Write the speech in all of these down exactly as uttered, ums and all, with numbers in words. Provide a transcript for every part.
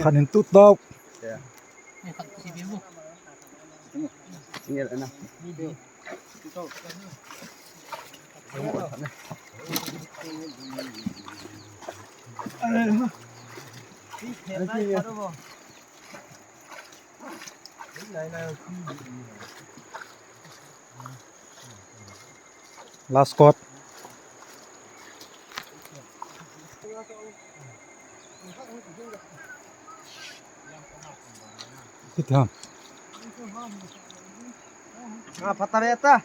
Khan in tu tau. Last shot. Sit down. Ah, patare ta.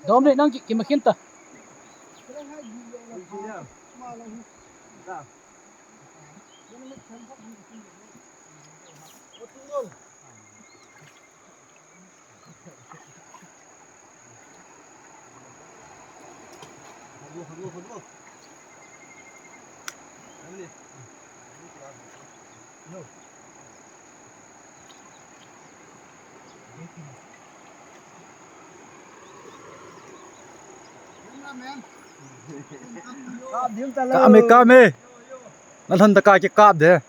Dominic, nang ki, ki makin ta. Kame, kame. Nathon ta ka ki kap de.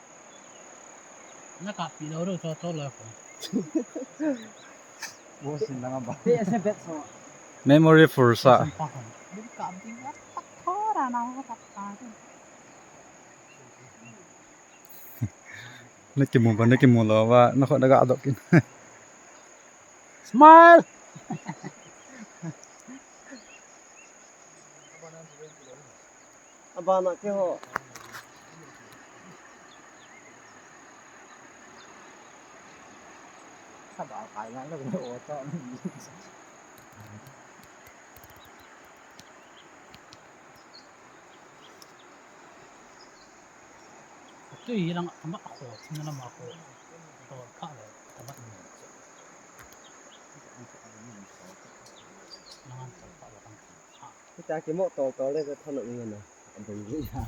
Na kap pi lo ro cho cho la ko. Wo sin na ba. Te ese bet so. Memory full sa. Kap ding na tak thora na ka kap ta. Na kimu ba, na kimu lo ba, na kho na ga dok kin. Smile. Abana ke ho. Sa ba kai na lo o to. Tui hi lang ama ko, tina lama ko. To ka le, tama ni. Nangan to ka le kan. Kita ki mo to to le ko thano ni na. Abang ni ya.